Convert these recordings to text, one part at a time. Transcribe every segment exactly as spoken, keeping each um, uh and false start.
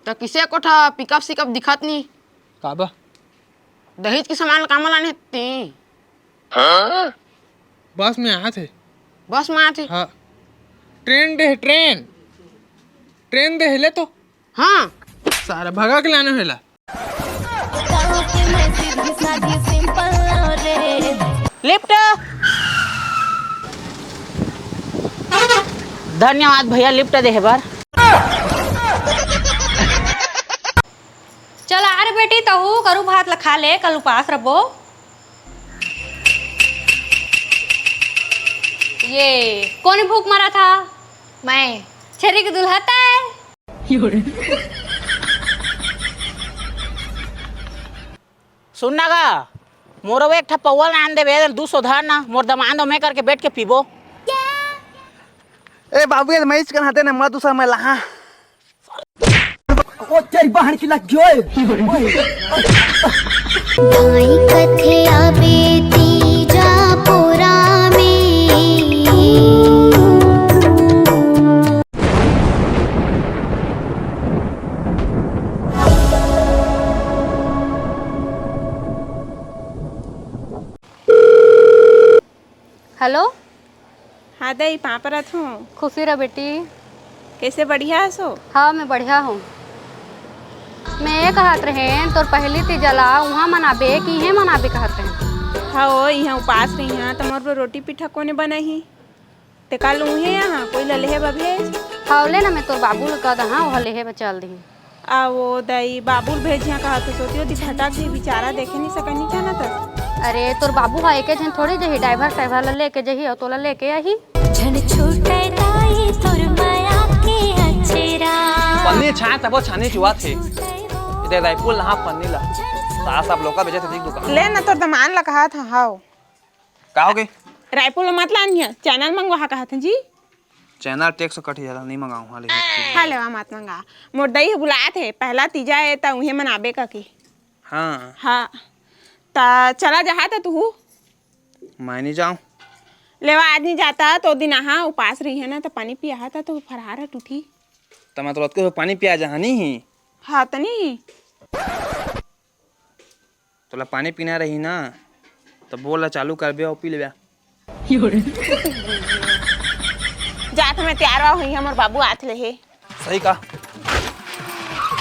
त किसे कोठा पिकअप सिकअप दिखत नी? काबर? दहेज के सामान कामा लाने ती? बस में आत हे। बस में आत हे? हाँ। ट्रेन दे हे, ट्रेन। ट्रेन दे हे, ले तो। हाँ। सारा भगा के लाने हेला। लिफ्ट। धन्यवाद भैया, लिफ्ट देहे बर। चल आ रे बेटी, तहू करू भात ल खा ले, कल उपास रबो। ये कोन भूख मरा था? मैं। छेरी के दुल्हा तय। सुन ना गा, मोरो एक ठा पौवा ल आन देबे, दू सौ धर ना, मोर दमांद में करके बैठ के पीबो। ए बाबू, ये मैच कर हाथे ना, मैं दूसरा मैं लहा। ओ तेरी बहन की लग गई। दाई कथे आबे तीजा पोरा में। हेलो। हाँ दई, पाँव परत हूँ। खुशी रह बेटी। कैसे, बढ़िया हसो? हाँ, मैं बढ़िया हूँ। मैं ये कहत रहें, तोर पहली तीजा ला उहाँ मनाबे कि इहें मनाबे कहत रहें? हाँ ओ, इहाँ उपास रही हाँ, त मोर बर रोटी पीठा कोने बनाही? ते कल उहें यहाँ कोई ला लेहे बर भेज। हाँ, ले ना, मैं तोर बाबू ला कह दहा, ओहा लेहे बर चल दिही। आ वो दई, बाबू ल भेजिया कहत हस, ओती ओती भटक गे, बेचारा देखे नहीं सकय, नहीं जानत हस। अरे, तोर बाबू ह एके झन थोड़ी जही, ड्राइवर साइबर ल लेके जही अउ तोला लेके आही। झन छूटे दाई तोर मया के अचरा। पन्नी छान तबो छानी चुआ थे। इधर रायपुर नहा पन्नी ला। सास आप लोका बेचे थे दुकान। ले ना, तोर दमान ला कहा था, हाव। का हो गई? रायपुर ला मत लानिया, चैनल मंगवा कहा था जी। चैनल टैक्स कट जाला, नहीं मंगाऊँ, हाँ, ले। हाँ, लेवा मत मंगा। मोर दई ह बुलात हे, पहला तीजा हे, त उहें मनाबे कके। हाँ। हाँ। त चला जहा त तू। मैं नहीं जाऊँ। लेवा आज नहीं जाता, तो दिन आहा, उपास रही है ना, त पानी पिया हा, त तू फरहार ह टूटी। त मैं तो रतको पानी पिया जहा नहीं ही। हाँ, त नहीं। तोला पानी पीना रही ना, त बोल ला चालू करबे अउ पी लेबे। जात हमें तैयार हुआ हुई, हमर बाबू आत ले हे। सही का?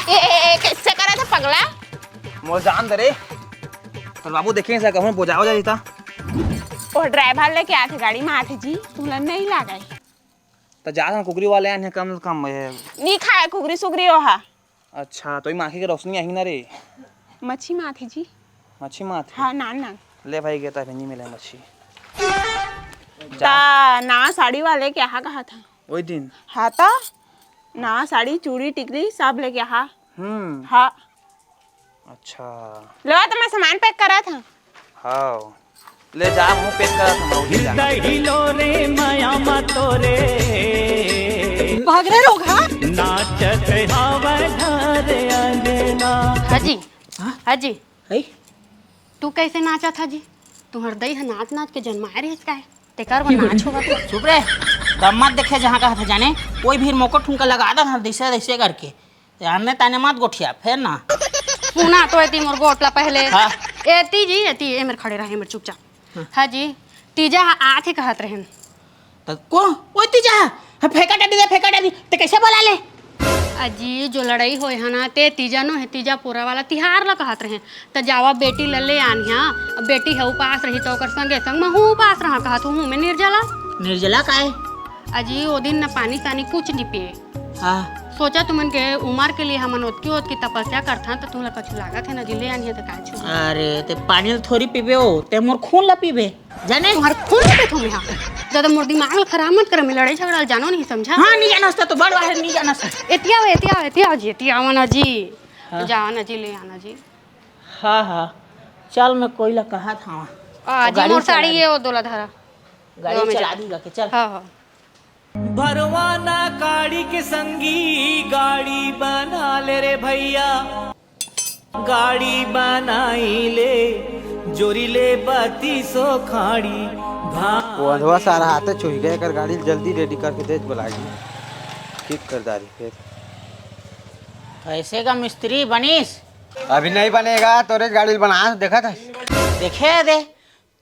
ए, ए, ए, कैसे करा था पगला? मोर जान दे रे। तोर बाबू देखे से कहूँ बोझा हो जाता। ओ ड्राइवर लेके आथे, गाड़ी में आथे जी, तुला नहीं लागे। त जात हम कुकरी वाले आने कम से कम, ए, नहीं खाए कुकरी सुकरी ओहा। अच्छा, तो ई माखी के रोशनी आही ना रे। मच्छी मात हे जी। मच्छी मात हे? हाँ, नान, नान। ले भाई, गे त अभी नहीं मिले मच्छी। ता नवा साड़ी वाले के हा कहा था? वही दिन? हाँ, ता नवा साड़ी, चूड़ी, टिकली सब लेके हा। हम्म। हाँ। अच्छा। लेवा, त मैं सामान पैक करा था। हाँ। ले जा, मुंह पेट करत हम लोग, ले जा। दहिलो रे मया मा तोरे। भाग रे रोगहा। नाचत हवा घर अंगना। हाजी, हाँ? हाजी, है? तू कैसे नाचत हा जी? तुहर दई ह नाच नाच के जन्माए रहिस काय? तेकर बर नाच होवत हे। चुप रे, दम मत देखे जहाँ कहा था जाने, कोई भी मोको ठुमका लगा दे ना, दैसे दैसे करके। आने ताने मत गोठिया, फेर ना। सुना तो एती मोर गोठ ला पहले। हाँ। एती जी, एती, ए मेर खड़े रहे, ए मेर चुपचाप। हाँ। हाँ जी, तीजा ह आथे कहत रहेन। त को? ओए तीजा ह? हाँ, फेंका डाली दे, फेंका डाली। ते कैसे बोला ले? अजी, जो लड़ाई होए हे ना, ते तीजा नो हे, तीजा पोरा वाला तिहार ला कहत रहेन। त जावा बेटी ला ले आनिहा, अब बेटी ह उपास रही त ओकर संगे संग महू उपास रहा कहत हूँ मैं निर्जला। निर्जला काय? अजी, ओ दिन न पानी तानी कुछ नहीं पिए। हाँ। सोचा तुमन के उमर के लिए हमन ओतकी ओतकी तपस्या करथन, त तुमला कछु लागत हे ना जी, ले आनिहा त काय छू। अरे, ते पानी ल थोड़ी पीबे ओ, ते मोर खून ला पीबे, जाने? तुम्हारे खून ला पीथो मैं, हाँ। ज्यादा मोर दिमाग ल खराब मत कर, मैं लड़ाई झगड़ा ल जानो नहीं समझा। हाँ, नहीं जानस त तो बड़ बाहर नहीं जानस। एतिया, एतिया, एतिया जी, एतिया आवा ना जी। हाँ। जा ना जी, ले आना जी। हाँ, हाँ। चल, मैं कोई ला कहा था। आ, जी, गाड़ी मोर चला साड़ी दे। ये ओ दोला धरा। गाड़ी चला दी गा के, चल। हाँ, हाँ। भरवाना काड़ी के संगी गाड़ी बना ले रे भैया, गाड़ी बनाई ले, जोरी ले बत्तीसो खाड़ी। वो अधवा सारा हाथे छुई गए, एकर गाड़ी जल्दी रेडी करके दे बोला जी। ठीक कर दारी फिर। कैसे का मिस्त्री बनिस? अभी नहीं बनेगा, तोरे गाड़ी ल बना देखत हस। देखे दे,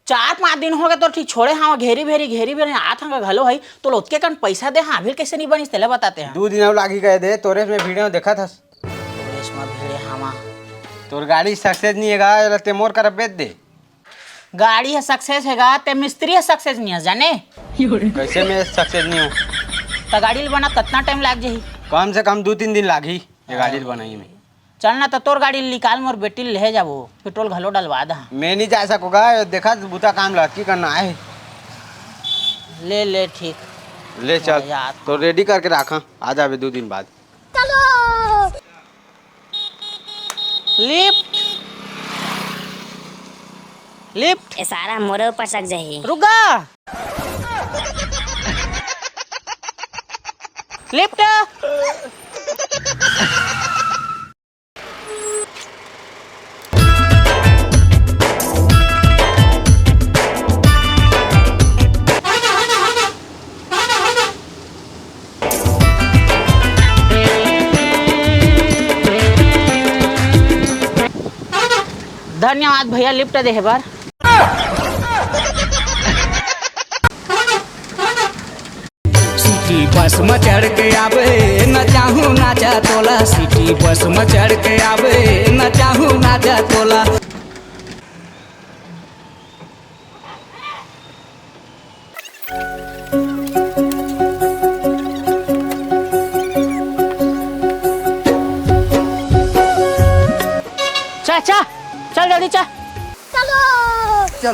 चार पांच दिन हो गए तोर ठीक छोड़े हंव, घेरी भेरी घेरी भेरी आत हंव घलो हई, तोला ओतके कन पैसा दे हंव, अभी कैसे नहीं बनिस तेला बताते हैं। दू दिन अउ लागही कहे दे, तोरे में भीड़े हंव देखत हस। तोरे में भीड़े हंव। तोर गाड़ी सक्सेस नहीं हेगा, एला ते मोर करा बेच दे। गाड़ी ह सक्सेस हेगा, ते मिस्त्री ह सक्सेस नहीं हस जाने। कैसे मैं सक्सेस नहीं हूँ? त गाड़ी ल बना कतना टाइम लाग जाही? कम से कम दू तीन दिन लागही ये गाड़ी ल बनाई में। चल ना, त तोर गाड़ी ल निकाल, मोर बेटी ल ले जाबो, पेट्रोल घलो डलवा दहा। मैं नहीं जा सकोगा, देखा बुता काम लड़की करना है। ले ले, ठीक। ले चल, यार। तो रेडी करके रखा, आ जाबे दू दिन बाद। चलो। Lift, lift. ए सारा मोरे ऊपर सक जाही। रुक गा। लिफ्ट। धन्यवाद भैया लिफ्ट देहे बर। सिटी बस म चढ़ के आबे, नचाहूं नाचा तोला। सिटी बस म चढ़ के आबे, नचाहूं नाचा तोला। चा, चा, चल जल्दी चा। चलो। चल।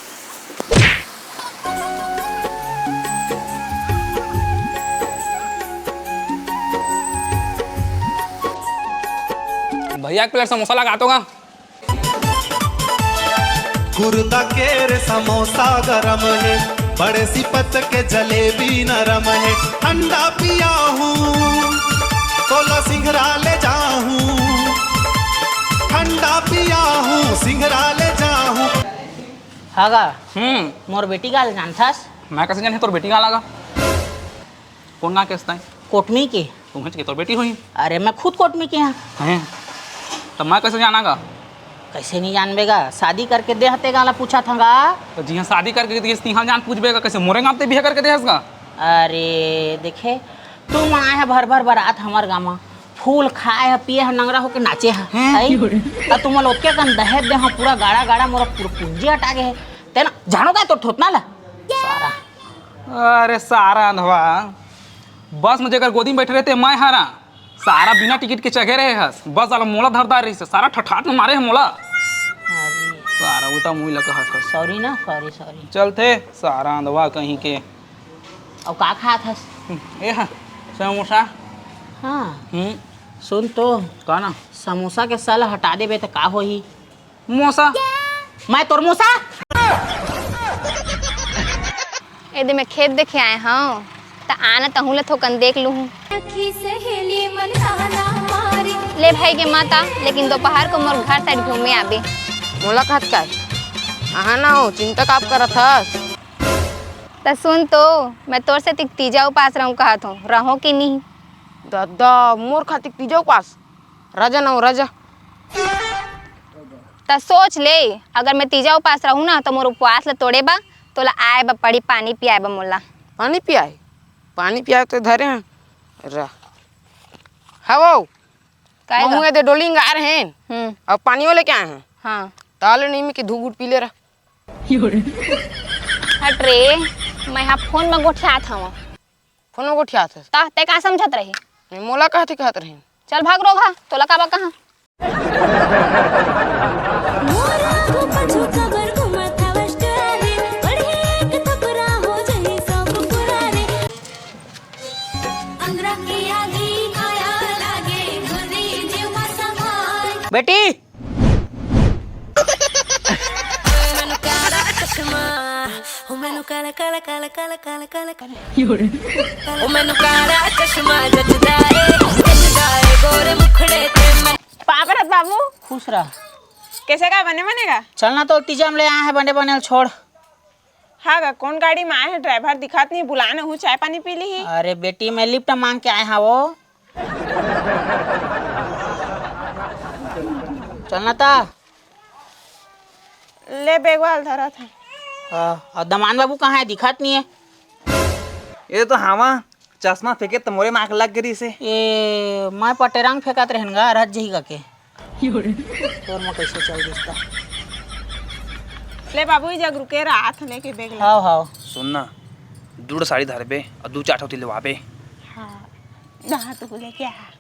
भैया, एक प्लेट समोसा लगा दो गा। कुर्ता के रे समोसा गरम हे, बड़े सिपत के जलेबी नरम हे। ठंडा पिया हूँ, तोला सिंघरा ले जाहूँ। ठंडा पिया हूँ, सिंघरा ले जाहूँ। हागा, हम्म। मोर बेटी का हाल जानथस? मैं कैसे जाने तोर बेटी का हाल आगा? कौन गाँव के हस तैं? कोटमी के। तुम के तोर बेटी होही? अरे, मैं खुद कोटमी के हंव। हैं? त मैं कैसे जाना गा? कैसे नहीं जानबे गा? शादी करके दे हते गा ला पूछा था गा। तो जिहां शादी करके दिस तिहां जान पूछबे गा, कैसे मोरे गांव ते बिहा करके दे हस गा? अरे देखे, तू मन आए ह भर भर बरात हमर गांव म, फूल खाए ह, पिए ह, नंगरा होके नाचे ह। हैं? आई? त तुमन ओतके कन दहेज दे ह, पूरा गाड़ा गाड़ा मोरा पूरा पूंजी हटा गे हे। तेना जानो का तो थोतना ला? सारा। अरे सारा अंधवा, बस में जेकर गोदी में बैठे रहते मैं हरा, सारा बिना टिकट के चघे रहे हस, बस वाला मोला धरदार रहिस, सारा ठठात में मारे है मोला। अरे। सारा उल्टा मुंह लगा हस। सॉरी ना, सॉरी, सॉरी। चलते सारा अंधवा कहीं के। अउ का खात हस? ए हा, समोसा। हाँ। हम्म। सुन तो। का ना? समोसा के साला हटा देबे त का होही? मोसा। मैं तोर मोसा। ए दे मैं खेत देखे आए हंव, त आना तहूं ला थोकन देख लूहूं। सखी सहेली मन ताना मारी। ले भाई के माता, लेकिन दोपहर को मोर घर साइड घूमे आबे। मोला कहत काय? आहा ना हो, चिंता काप करत हस? त सुन तो, मैं तोर से तिक तीजा उपास रहूं कहत हूं, रहो कि नहीं? दादा, मोर खातिर तीजा उपास? राजा ना हो, राजा। त सोच ले, अगर मैं तीजा उपास रहूं ना, त मोर उपवास ल तोड़े बा, तोला आए बा पड़ी पानी पियाए बा मोला। पानी पियाए? पानी पियाए तो धरे हैं। रा-, हवो। काय महू गा? ए दे डोलिंग आ रहे हैं। हम्म। अब पानियो लेके आए हैं। हाँ। ताले नहीं में के धू गुट पी ले रहा। हट रे, मैं हा फोन में गोठियात हवं। फोन में गोठियात हस? ता, ते का समझत रही? नहीं, मोला कहत ही कहत रही। चल भाग रोगहा, तोला काबा कहा। बेटी, पाप रत बाबू। खुश रह। कैसे का बने बने का? चलना तो तीजा में ले आए हैं बने बने ल छोड़। हाँ गा, कौन गाड़ी में आए हैं? ड्राइवर दिखात नहीं, बुलाए न हूँ, चाय पानी पी ली ही। अरे बेटी, मैं लिफ्ट मांग के आए हाँ वो। चलना ता। ले बेगवा ल धरत हे। हाँ, अउ दमान बाबू कहाँ हे? दिखत नहीं हे। ये तो हवा चश्मा फेंके त मोरे माँ के लग गिस हे। ए, मैं पटेरंग फेंकत रहेन गा, रह जही गा के। तोर में कैसे चल दिस ता। ले बाबू, ई जग रुके रहा, हाथ लेके बेग ला। हाव, हाव। सुन ना, दू ठो साड़ी धरबे अउ दू चार ठो तिलवाबे। हाँ, नहा तो लेके आ।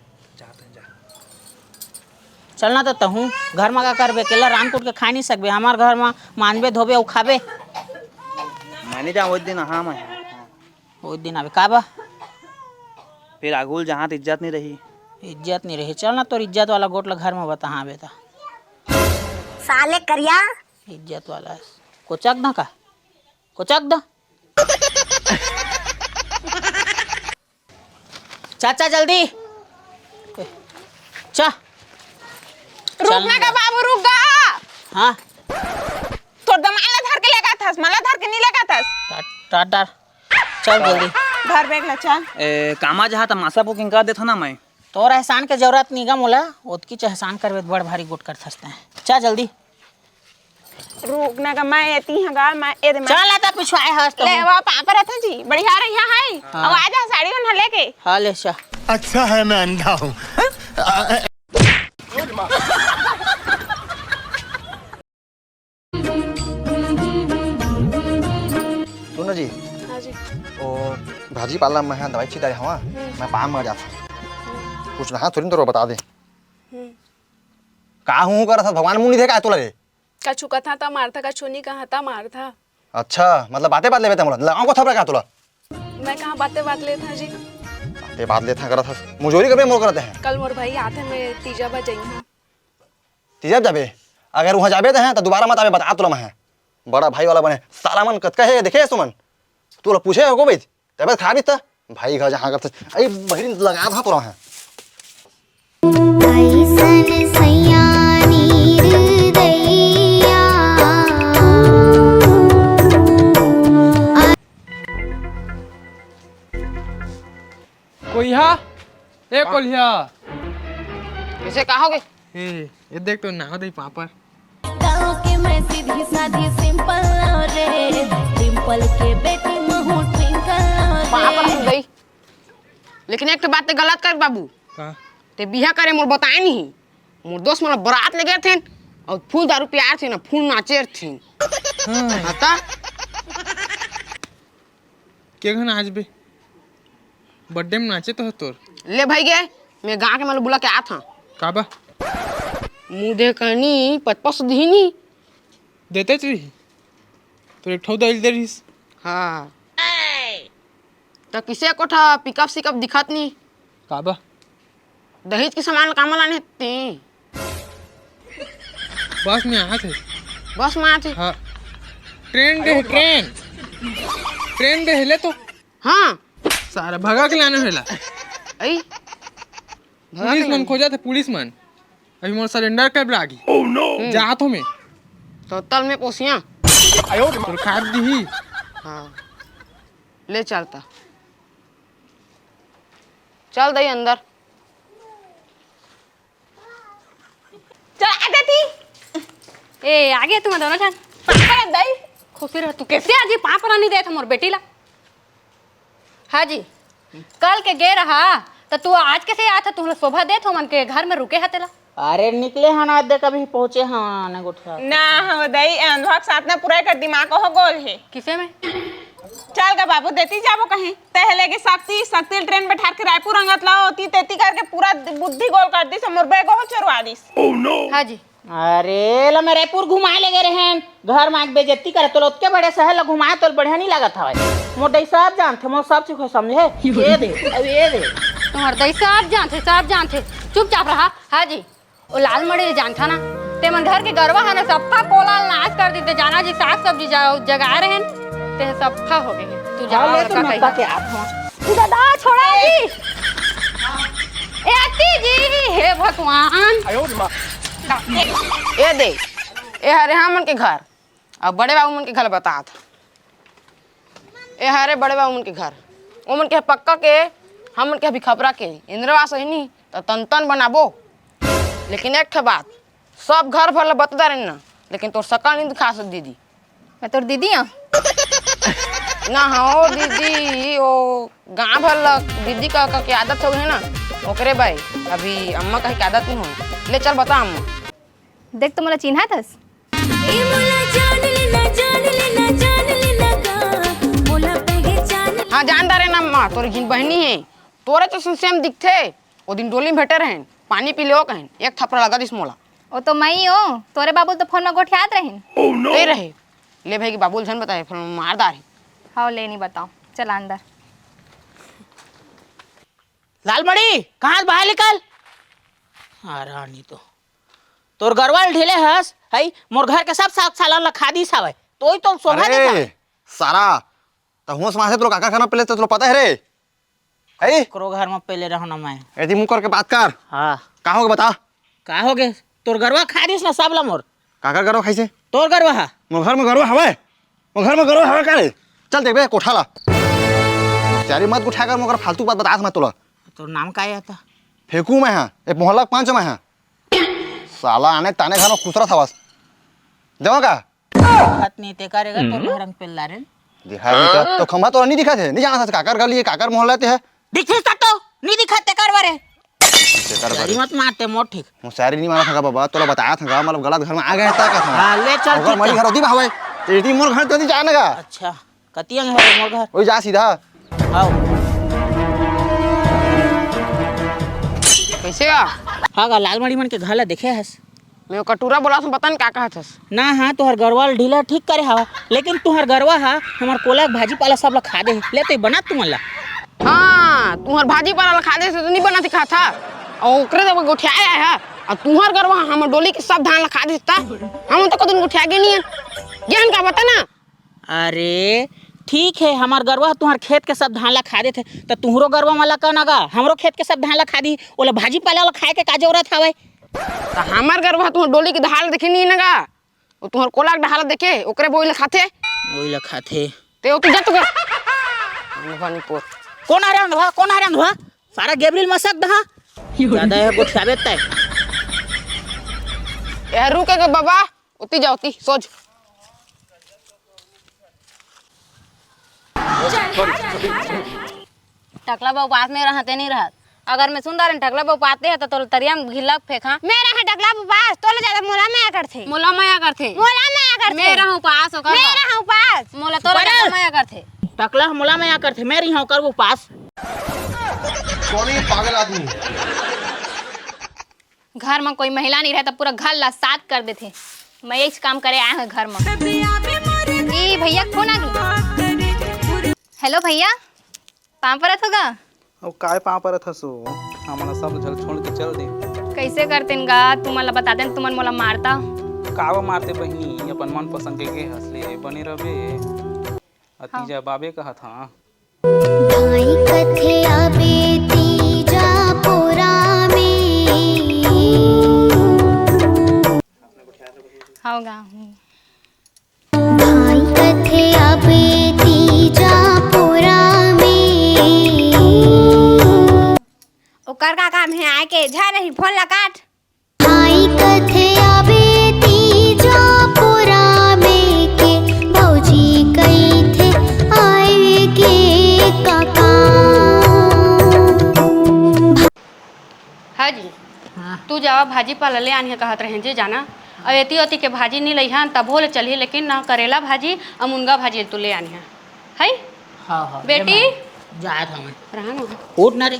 चल ना तो तहूँ घर मा का करबे, अकेला रांध कूट के खा नहीं सकबे। हमार घर मा मांजबे, धोबे अउ खाबे। मैं नहीं जाऊँ उस दिन, हाँ मैं। उस दिन आबे का बा? फिर आगू ल जहाँ त इज्जत नहीं रही। इज्जत नहीं रही, चल ना तोर इज्जत वाला गोठ ला घर मा बताहां आबे ता। साले करिया। इज्जत वाला कोचक दा का? कोचक दा। चाचा जल्दी। चा। रुक ना गा बाबू, रुक गा। हाँ। तोर दमाल ला धर के लेगत हस, मला धर के नहीं लेगत हस। टा-, टाटा। चल जल्दी। धर बेग ला, चल। ए, कामा जहाँ त मासा booking कर देथों ना मैं। तोर एहसान के जरूरत नहीं गा मोला, ओतकीच एहसान करबे त बड़ भारी गोठ करथस तैं। चल जल्दी। रुक ना गा, मैं एती हूँ गा, मैं ए दे, मैं चल, आता पिछवाए हस तो। ले, वो पाँव परत हँव जी, बढ़िया रहिहा है। हाँ। अब आ जा, साड़ी ओढ़ना लेके। हाँ, ले, चल। अच्छा है मैं अंधा हूँ। सुन जी। हाँ जी। ओ, भाजी पाला में है, दवाई छिटा हवा। हम्म। मैं पाम मर जाता। हम्म। कुछ नहा थोड़ी ना तो बता दे। हम्म। का हूँ कर भगवान मुंह नहीं देखा तोला रे। कछु कथा ता मारथा, कछु नहीं कहा ता मारथा। अच्छा, मतलब बातें बात लेवे ते मोला, लगाओ को थपरा का तोला? मैं कहाँ बातें बात लेथा जी? बातें बात लेथा करत हस, मुजोरी कबे मोर करत हे। कल मोर भाई आथे, मैं तीजा बा जइहा। तीजा जाबे? अगर वहाँ जाबे ते हैं तो दोबारा मत आबे, बता तोला मैं। बड़ा भाई वाला बने, साला मन कतका हे देखे हे सुमन। तोला पूछे हो को भाई? तबीयत खराब ही था। भाई घर जहाँ करते, अरे बहिरी लगा था तोरा है। अइसन सैया नीर दैया। कोइहा, ए कोलिहा। कैसे का हो गए? ए, ये देख तो ना हो दे पापड़। गाँव के मैं सीधी सादी simple रे, डिंपल के बेटी महू twinkle रे। पापड़ हम दई। लेकिन एक ठो बात ते गलत कर बाबू। का? ते बिहा करे मोर बताए नहीं। मोर दोस्त मन बरात ले गए थे और full दारू पियार थे ना, full नाचे थे। हाँ। हाँ ता? के घन आज बे? Birthday में नाचे तो है तोर। ले भाई गे, मैं गाँव के मन ल बुला के आत हूँ। का बा? मुँह दे कहनी पचपस दिही नी। देते तो रही। तो एक ठो दे दे रहीस। हाँ। तो किसे को ठा pickup सिकअप दिखत नी। का बा? दहेज के सामान कामा लाने ती? बस में आथे। बस में आथे? हाँ। ट्रेन दे, ट्रेन। ट्रेन दे ले तो। हाँ। सारा भगा के लाने हेला। आई। भगा के पुलिस मन लाने। खोजा थे, पुलिस मन। अभी मोर surrender कर लागी। हम्म। जात हो मैं। तो तल में पोसिया। तोर खाद दिही। हाँ। ले चलता। चल दई अंदर। चल, आ देती। ए, आ गए तुम दोनों झन। पापा रे दई। खुशी रह तू। कैसे आज ये पापा रानी देत हमर बेटी ला? हाँ जी, कल के गे रहा, त तू आज कैसे आत ह? तुमला शोभा देत हो मन के घर में रुके ह तेला। अरे निकले हन आज देख, अभी पहुँचे हन आने गोठिया। ना हो दई, ए अंधवा के साथ ना पूरा एकर दिमाग हो गोल हे। किसे में? चल गा बाबू, देती जाबो कहीं। तहे लेके शक्ति, शक्ति ल ट्रेन बैठार के रायपुर अंगत ला होती, तेती करके पूरा बुद्धि गोल कर दिस, मोर बैग हो चोरवा दिस। हाँ जी। अरे ला मैं रायपुर घुमाए ले गे रहेन, घर मा आके बेइज्जती करे, तोला ओतके बड़े शहर ला घुमाए तोला बढ़िया नहीं लागत हवय। मोर दई सब जानथे, मोर सब चीज समझे। ये दे, अब ये दे। तुम्हार दई सब जानथे, सब जानथे। चुपचाप रहा। हाँ जी। ओ लाल मड़े जानथा ना, ते मन घर के गरवा ह ना, सफ्फा पोला ल नाश कर दीन। ते जाना जी, साग सब्जी जा-, जगाए रहेन, ते ह सफ्फा हो गे। तू जा, हाँ, ले और तू का नत्ता कही? के आप हो। तू दादा, छोड़ा जी। ए अत्ती जी, हे भगवान। ए दे, ए हरे हमन के घर, अब बड़े बाबू मन के घर बतात। ए हरे बड़े बाबू मन के घर, ओमन के पक्का के, हमन के अभी खपरा के इंदिरा आवास होही नी, त तन तन बनाबो। लेकिन एक ठे बात, सब घर भर ला बता डारेन ना, लेकिन तोर सकल नहीं दिखा सकत दीदी। मैं तोर दीदी हूँ? ना हो दीदी, वो गांव भर ला दीदी का, का के आदत हो गई ना, ओकरे बाई। अभी अम्मा कहे के आदत नहीं हो। ले चल बता अम्मा। देख तो मोला चिन्हात हस। ए मोला जान लेना, जान लेना, जान लेना गा, मोला पहचान। हाँ, जान डारेन अम्मा, तोर घिन बहिनी है, तोरे तो सेम दिखथे। ओ दिन डोली में भेटे रहेन, पानी पी ले ओ कहेन, एक थपरा लगा दिस मोला। ओ तो मैं ही हूँ, तोरे बाबू तो फोन में गोठियात रहेन। ते रहे, ले भाई के बाबू ल झन बताए, फोन में मार डारे। हाँ, ले नहीं बताओ, चल अंदर। लालमणि, कहाँ बाहर निकल। आ रहा नहीं तो। तोर गरवा ल ढीले हस, हई, मोर घर के सब साग सालन ला खा दिस हवय। तोई तो सोंघा देता। अरे, सारा, त हुआ समाज से तोला काकर खाना पहले तो तोला पता है रे? है? करो घर में पहले रहो ना मैं। ऐसी मुंह करके बात कर। हाँ। का हो गया बता? का हो गया? तोर गरवा खा दिस ना सब ला मोर। काकर गरवा खाइसे? तोर गरवा हा। मोर घर में गरवा हवय? मोर घर में गरवा हवय का रे? चल देखबे कोठा ला। चारी मत उठा कर मोर फालतू बात बता मैं तोला। तोर नाम का है आता? फेंकू मैं हाँ। ए मोहल्ला के पंच मैं हाँ। साला आने ताने घर में खुसरा था बस। जाओ का? बात नहीं ते करेगा, तोर घर में पेल ला रे। दिखाई नहीं का? तो खंभा तोला नहीं दिखा थे? नहीं जाना था काकर गली है, काकर मोहल्ला ते है? दिखिस त तो नहीं दिखा ते कर बारे। ते कर बारे। मत मारते मोर ठीक। होशियारी नहीं मारा था बाबा, तोला बताया था, मतलब गलत घर में आ गए था का था? हाँ, ले चल, ओकर ठीक मरी है। घर होती भावे। ते इतनी मोर घर तो नहीं जाने का। अच्छा, कतिया घर है मोर घर? वही जा सीधा। आओ। कैसे आ? हाँ गा, लालमणि मन के घर ला देखे हस? मैं वो कटूरा बोला था, पता नहीं का कहत हस। ना हाँ, तुहर गरवा ल ढीला ठीक करे हवा, लेकिन तुहर गरवा हा हमर कोला के भाजी पाला सब ला खा दे हे। ले तो बना तुमन ला। हाँ, तुहर भाजी पाला ला खा दे से तो नहीं बनाती कहा था। और ओकरे तो गोठिया आया है। और तुहर गरवा हमर डोली के सब धान ला खा देता। हम तो कदन गोठिया गए नहीं है। ज्ञान का बता ना। अरे ठीक है, हमार गरवा तुहर खेत के सब धान ला खा देथे, त तुहरो गरवा मन ला का नगा, हमरो खेत के सब धान ला खा दी, ओला भाजी पाला ला खाए के का जरूरत हवय? त हमार गरवा तुहर डोली के धान देखे नहीं नगा, वो तुहर कोला के धान देखे, ओकरे बोई ला खाथे। बोई ला खाथे। ते ओती जा तू कर। अंधवा नहीं पोर। कौन आ रहा अंधवा? कौन आ रहा अंधवा? सारा गेबरिल मसक दहा। ज्यादा है गोठियाबे तय। ए रुके के बाबा, ओती जा ओती, सोच। टकला बा उपास में रहते नहीं रहत। अगर मैं सुन डारेन टकला बा उपाते है तो तोला तरिया में घिल्ला फेंका। मैं रहा टकला बा उपास, तोला ज्यादा मोला मया करथे। मोला मया करथे। मोला मया करथे। मैं रहा उपास ओकर मैं बा। रहा उपास। मोला तोला बड़ा। ज्यादा मया करथे। टकला मोला मया करथे, मैं रही हूँ ओकर उपास। कौन है ये पागल आदमी? घर में कोई महिला नहीं रहे तो पूरा घर ला सात कर देथे। मैं यही काम करे आए हूँ घर में। ई भैया के फोन आ गई। हेलो भैया, पाँव परत होगा? अब काय पाँव परत हसो? हमन सब झल छोड़ के चल दे। कैसे करतेन गा? तुमन ला बता देन, तुमन मोला मारता। कावा मारते बहिनी, अपन मन पसंद के गे हंस ले, बने रहबे। अतीजा हाँ। बाबे कहत हाँ। भाई कथे आबे तीजा पोरा में। हव गा हूँ। भाई कथे आबे तीजा पोरा में। ओकर का काम है आए के? जा नहीं, फोन ला काट। आई कथे आबे तीजा पोरा में के भौजी कहिथे आए के काका। हाँ जी। हाँ। तू जावा भाजी पाला ले आनिया कहत रहे जे जाना। अब एती ओती के भाजी नहीं लइहा तभो ले चलही, लेकिन ना करेला भाजी अउ मुनगा भाजी तू ले आनिया। है? हाँ, हाँ, बेटी? ए माई, जात हमें। रहा ना। उठ ना रे।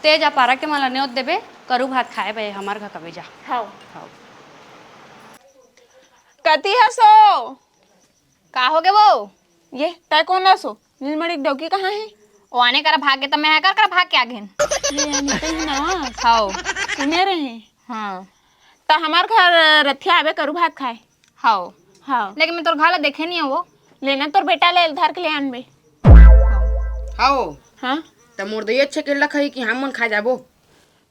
ते जा पारा के मला नेवत देबे, करू भात खाए बे, हमार घर कबे जा। हाँ। हाँ। कती हसो? का हो गे वो? ये, तै कोन हसो? नीलमणि के डौकी कहाँ है? ओ आने करा भाग गे, त मैं कर कर भाग के आ गेन। ये आने कहीं ना। हाँ। सुने रहे। हाँ। त हमार घर रथिया आबे करू भात खाए। हाँ। हाँ। लेकिन मैं तोर घर ला देखे नहीं हूँ वो। लेना तोर बेटा ले धर के ले आनबे। हाँ। हाँ। त मोर दई अच्छे के लखई कि हम मन खा जाबो।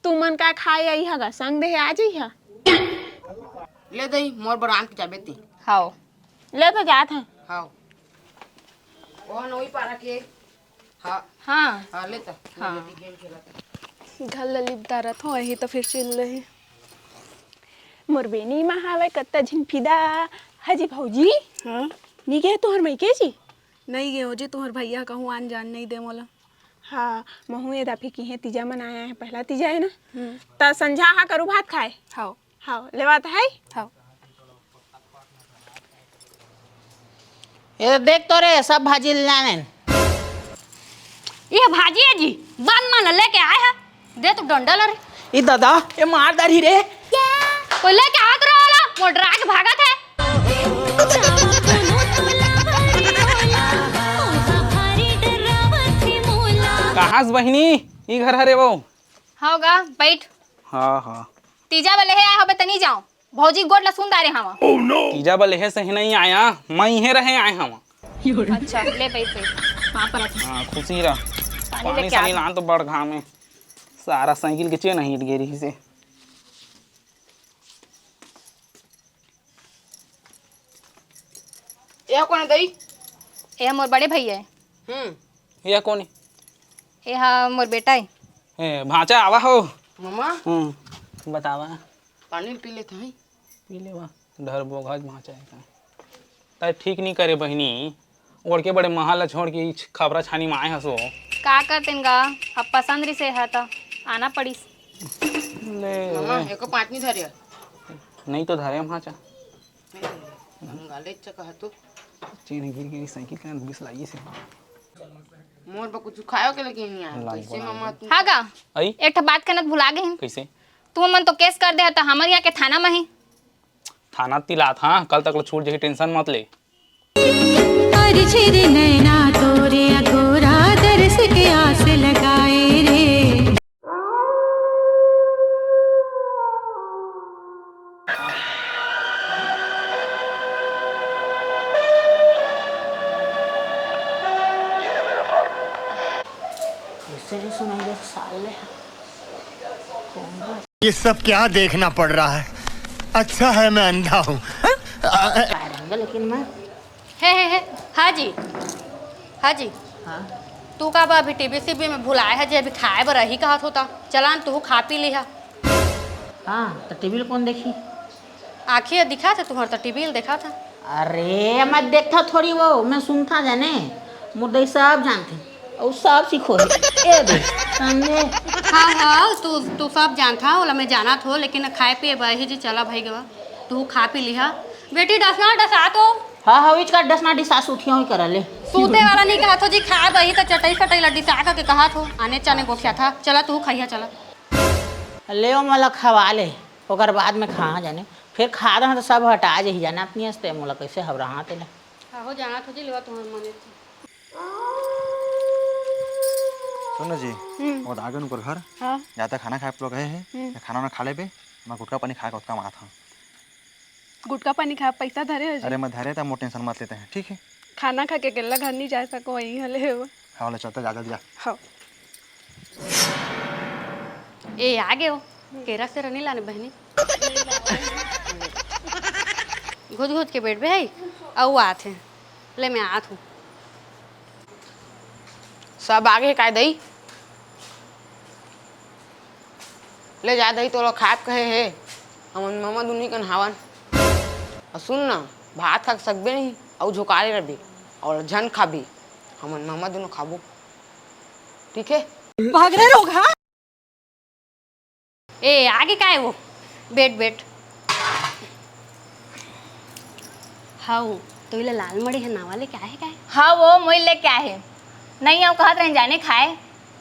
तुमन का खाए आई हगा, संग देहे आ जइहा। ले दई, मोर बर आन के जाबे ती। हाओ। ले तो जात हं। हाओ। ओ नोई पारा के। हाँ। हाँ। हाँ, ले तो। हाँ। गेम खेलत। घर ला लिपदारत हो, यही तो फिर चिल्लही। मोर बेनी मा हावय कत्ता झिन फिदा। हाजी भौजी, हाँ? नी गे तुंहर मइके जी? नइ गे हो जी, तुंहर भइया कहूँ आन जान नइ दे मोला। हाँ, महूँ ए दफे किहे तीजा मनाए हँव, पहला तीजा हे ना। हम्म। त संझा हा करू भात खाए। हव। हव, लेवा त हे। हव। ए देख तो रे, सब भाजी ले लानेन। ये भाजी हे जी, बन मन लेके आए हे। दे तो डंडा ला रे। ई दादा, ये मार डारही रे। कोई लेके आवत रहो ला, मोर डरा के भागत हे। कहाँ से बहिनी? ई घर हरे वो? हव गा, बइठ। हाँ, हाँ। तीजा बर लेहे आए हव बे, त नी जाव। भौजी गोड़ ला सुन डारे हवा। तीजा बर लेहे सही नइ आया, मैं इहे रहे आए हवा। अच्छा, ले बइठ, बइठ। हाँ, पर हाँ, खुशी रह। पानी पानी लेके आ। सानी लान तो बड़ घाम हे। सारा साइकिल के चेन हिट गे रहिसे। ए कोन हे दई? ए मोर बड़े भइया हे। हम्म। ये कोन हे? ए हा मोर बेटा हे। ए, भांचा आवा हो। ममा। हम्म, बतावा। पानी पी लेत हई। पी लेवा। डर बोघा भांचा हे का? तैं ठीक नी करे बहिनी, ओड़के बड़े महल ला छोड़ के इच खबरा छानी मा आए हसो। का करतेन गा, अब पसंद रिसे ह त आना पड़िस। ले ममा, रे। एको पाँच नी धरे। नहीं तो धरे भांचा। नहीं धरे। हम गाले चका हतो। चेन गिर गिर साइकिल के बीस लागी से। मोर बर कुछ खायो के लेके नहीं आया। लाल कैसे बना ममा ले। तू? हाँ गा, आई? एक ठा बात कहना त भुला गे हन। कैसे? तुमन तो केस कर दे ह त हमर यहाँ के थाना म ही। थाना तिलात, हाँ, कल तक ला छूट जाही, tension मत ले। अरे झिरी नैना तोरे अगोरा दरस के आस लगाए रे। कैसे रे सुनाई दे साले? ये सब क्या देखना पड़ रहा है? अच्छा है मैं अंधा हूँ। लेकिन मैं हे, हे, हे, हाँ जी, हाँ जी। हाँ? तू का बा अभी टीवी सीवी में भुलाए हे जे अभी खाए बर रही कहत हो त? चला न, तू खा पी लिहा। हाँ, त टीवी ल कोन देखी? आँखी ह दिखाथे तुंहर त टीवी ल देखाथा। अरे, मैं देखथा थोड़ी वो, मैं सुनथा जाने। मोर दई सब जानथे, अउ सब सिखोही। ए दे, समझे? हाँ, हाँ, तू, तू सब जानथा, ओला मैं जानत हो, लेकिन खाए पिए बर ही जी चला भई गवा। तू खा पी लिहा। बेटी, डसना डसा तो। हाँ, हाँ, इच का डसना डिसा सुठिया ही करा ले। सूते वाला नहीं कहा थो जी, खाए बही त चटई सटई ला डिसा के कहा थो। आने चाने गोठिया था। चला तू खइया चला। ले ओ मला खवा ले, ओकर बाद में खा जाने। फिर खा दहा त सब हटा जही जाने अपनी हस्ते मोला कैसे हबरा हाथ ले। हाँ, हो जाना थो जी, लेवा तुम्हारे मने थी। सुनो जी, हम्म। वो आगे उनकर घर, हाँ। जाता खाना खाए आप लोग गए हैं, हम्म। खाना वाना खा लेबे, मैं गुटखा पानी खा के उतका माथा। गुटखा पानी खाए पैसा धरे हो जी? अरे मैं धरे था, मोर tension मत लेते हैं, ठीक है? खाना खा के अकेला घर नहीं जा सको, वहीं हले हो। हाँ, ले चलते, जा जल्दी जा। हाँ। ए, आ गए हो। केरा सेरा नहीं लाने बहनी। घुच घुच के बैठ बे है, अउ आत है। ले मैं आत हूँ। सब आगे हे काय दई? ले जा दई, तोला खाए कहे हे, हमन ममा दुनी कन हावन। अउ सुन ना, भात खा के सकबे नहीं, अउ झोकारे रबे, अउ झन खाबे, हमन ममा दुनो खाबो, ठीक है? भाग रे रोगहा। ए, आगे काय वो? बैठ, बैठ। हाउ, तो इला लाल मड़ी है नावा लेके आए है काय? हाँ वो, मोई लेके आए है। नहीं, अउ कहत रहेन जाने खाए,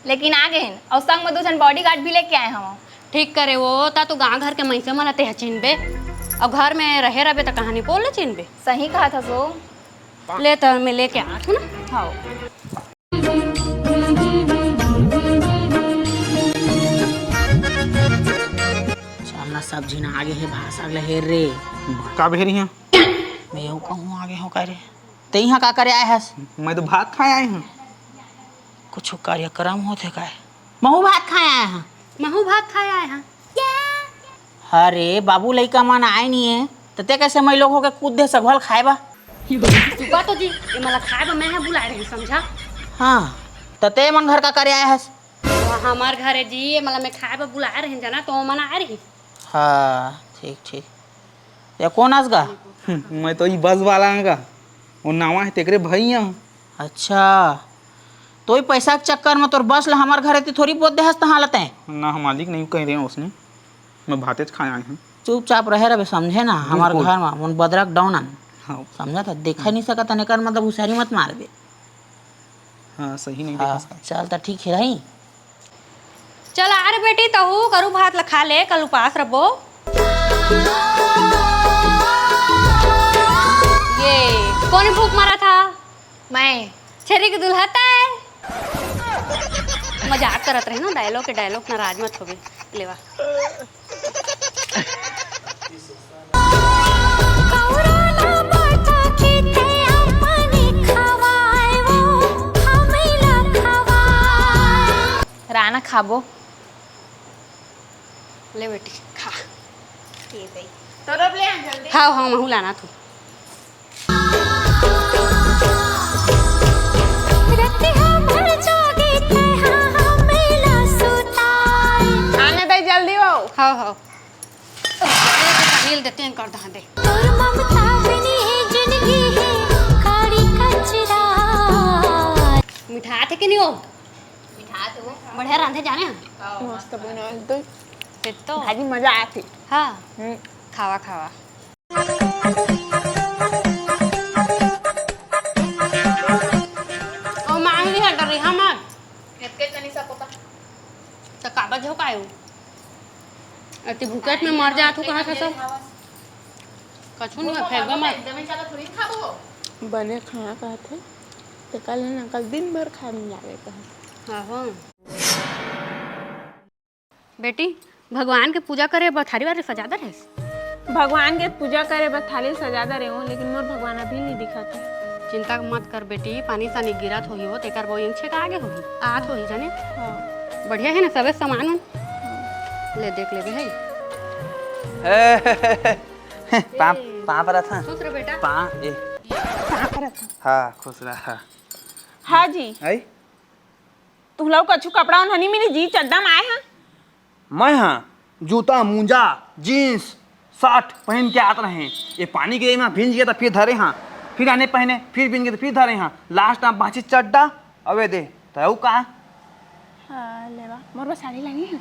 लेकिन आ गए हैं। अउ संग में दो जन bodyguard भी लेके आए हम। ठीक करे वो, ता तो गांव घर के मइनसे मन ला तेह चिन्हबे। अउ घर में रहे रबे त कहानी बोल ले चिन्हबे। सही कहा था सो। ले त मैं लेके आत हूँ ना। हाँ। चल ना, सब झिन आगे हे, भाषा ले हे रे। का भेरी है? मैं यूं कहूँ आगे हो का रे? ते यहाँ का करे आए हस? मैं तो भात खाए आए हूँ। कुछ कार्यक्रम होथे काय? महू भात खाए आए हूँ। महू भात खाए आए हूँ। अरे बाबू, लइका मन आए नहीं है, त ते कैसे मैं लोग होके कूद दे सगवाल खाए बा? सुबह तो जी, ये मला खाए बा मैं है बुलाए रहे, समझा? हाँ, त ते मन घर का करे आए हस? वो हमार घर है जी, ये मला मैं खाए बा बुलाए रहे, जाना तो मन आए रही। हाँ, ठीक, ठीक। ये कोन अस गा? हम्म, मैं तो ई बस वाला आंगा। वो नावा है तेकरे भैया। अच्छा, तो ई पैसा के चक्कर में तोर बस ला हमर घर एती थोड़ी बोत देहस तहाँ लते। ना, हम मालिक नहीं कह रहे हैं उसने। मैं भाते खाए आए हैं। चुपचाप रहे रहे, समझे ना, हमार बिल्कुल। घर में मन बदरा के डॉन आन। हाँ। समझा था, देखा नहीं सकत, एकर मतलब हुसियारी मत मार दे। हाँ, सही नहीं हाँ, देखा। चल, त ठीक है रही। चल आ रे बेटी, तहू करू भात ल खा ले, कल उपास रबो। ये कोन भूख मारा था? मैं। छेरी के दुल्हा तय। मजाक करत रहे ना, डायलॉग के डायलॉग, नाराज मत होबे। लेवा। राना खाबो। ले बेटी, खा। ये दे। तोर अब ले आ जल्दी। हाँ, हाँ, महू लाना तू। आने दे जल्दी हो। हाँ, हाँ। मिल देते हैं कर दे। मिठाथे कि नहीं हो? मिठाथे हो। बढ़िया रांधे जाने हैं। मस्त बना दो। फिर तो। भाजी मजा आती। हाँ। हम्म। खावा, खावा। ओ मांग ली है डरी हमर। इतके तनी सा पता। तो काबर झोंकायो? अति भुकट में मर जा तू कहाँ खसो? कछु नहीं फेंकबा मत। बने खाना कहत है, ते कल ना कल दिन भर खाए में जावे कहा। आहो। बेटी, भगवान के पूजा करे बर थारी वारी सजा दे रहिस? भगवान के पूजा करे बर थाली सजा दे रहे हो, लेकिन मोर भगवान अभी नहीं दिखत है। चिंता मत कर बेटी, पानी सानी गिरत होही हो, तेकर बर छेका आगे होही, आत होही जाने। हाँ। बढ़िया है ना सबे सामान उन? हाँ। ले देख लेबे है। ए, पाँव, पाँव परत हँव। खुश रह बेटा। पाँव, ए। पाँव परत हँव। हाँ, खुश रह। हाँ जी। आई? तुहला कछु कपड़ा उन्हा नहीं मिली जी, चड्डा में आए हैं। मैं हाँ जूता, मोजा, जींस, शर्ट पहन के आत रहे। ये पानी गिरे में भींज गया तो फिर धरे हाँ, फिर आने पहने, फिर भींज गया तो फिर धरे हाँ। लास्ट में बाँची चड्डा, अबे दे, तो का? हाँ, लेवा, मोर बर साड़ी लानी है।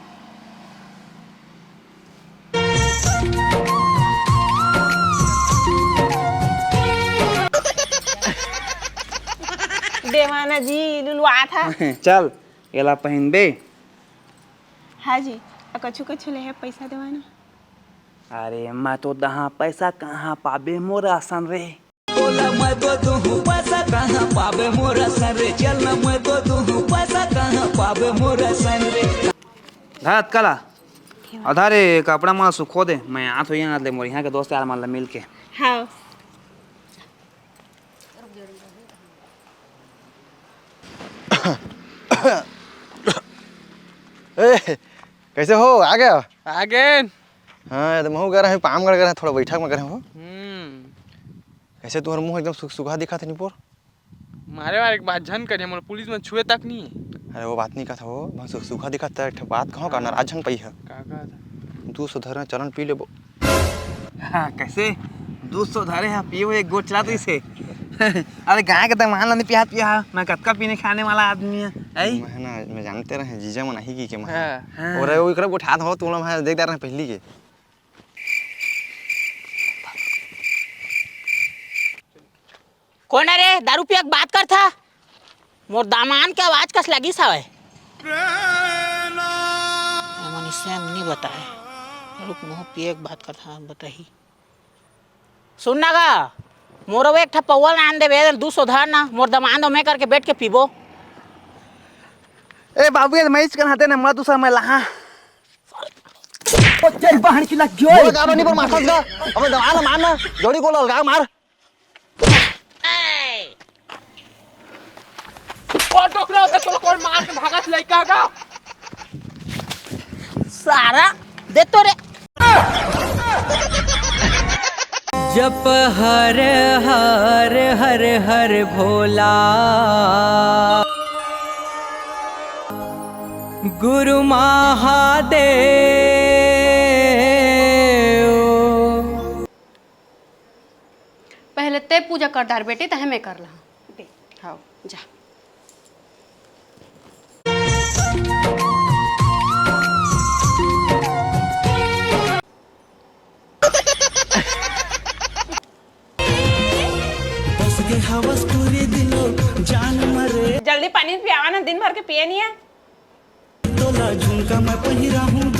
देवाना जी, लुलुआ था। चल, एला पहिनबे। हाँ जी, अउ कछु कछु लेहे पैसा देवा ना। अरे मैं तो दहा पैसा कहाँ पाबे मोर असन रे। बोला मैं तो दूहूँ पैसा कहाँ पाबे मोर असन रे, चल ना मैं तो दूहूँ पैसा कहाँ पाबे मोर असन रे। धर अतका ला। अउ धर ए कपड़ा मन सुखो दे, मैं आत हों यहाँ ले मोर यहाँ के दोस्त यार मन ला मिल के। हाँ। ए, कैसे हो? आ गया? आ गए। हाँ, ये तो महू गए रहे, पामगढ़ गए रहे, थोड़ा बैठक में गए रहे हो। हम्म। कैसे तुम्हारा मुंह एकदम सुख सुखा दिखा था निपोर? मारे वाले के बात झन करे, मोला पुलिस में छुए तक नहीं है। अरे वो बात नहीं कहता हो, बहुत सुख सुखा दिखा था, एक ठो बात कहो का, नाराज झन पई है। का कहा था? दू सौ धरे चलन पी लेबो। हाँ, कैसे? दू सौ धरे हैं, पीबो एक गोट चला तो इसे। अरे गाय के दमान ला नहीं पियात पिया, मैं कतका पीने खाने वाला आदमी है, आई? मैं ना, मैं जानते रहे, जीजा मन आही की के मैं। हाँ। हाँ। और वो इकरे गोठा हो, तुम लोग देख रहे पहली के। कोन अरे दारू पिया के बात करथा? मोर दामान के आवाज कस लगिस हवय। एमन इसे हम नी बताए। रुक, मोह पिए के बात करथा, बताही। सुन ना गा, मोर अउ एक ठा पौवा ल आन देबे, दू सौ धर ना, मोर दामान दो मैं करके बैठ के पीबो। ए बाबू, ये मैच कर हाथे ना, मत उसा मैं लहा। ओ तेरी बहन की लग गई। मोर गाबा नहीं पर माथस गा, हमें दवा ना मारना, जोड़ी को लगा मार। ओ डोकरा, तो तोर कोन मार के भागत लइका का? सारा दे तो रे। जप हर हर हर हर भोला, गुरु महादेव। ते पूजा कर डार बेटी, तहे मैं कर ला। हाँ, जा। बस के हवस पूरी दिलो जान मरे। जल्दी पानी पियावा ना, दिन भर के पिए नहीं है। तोला झुमका मैं पहिरा हूँ,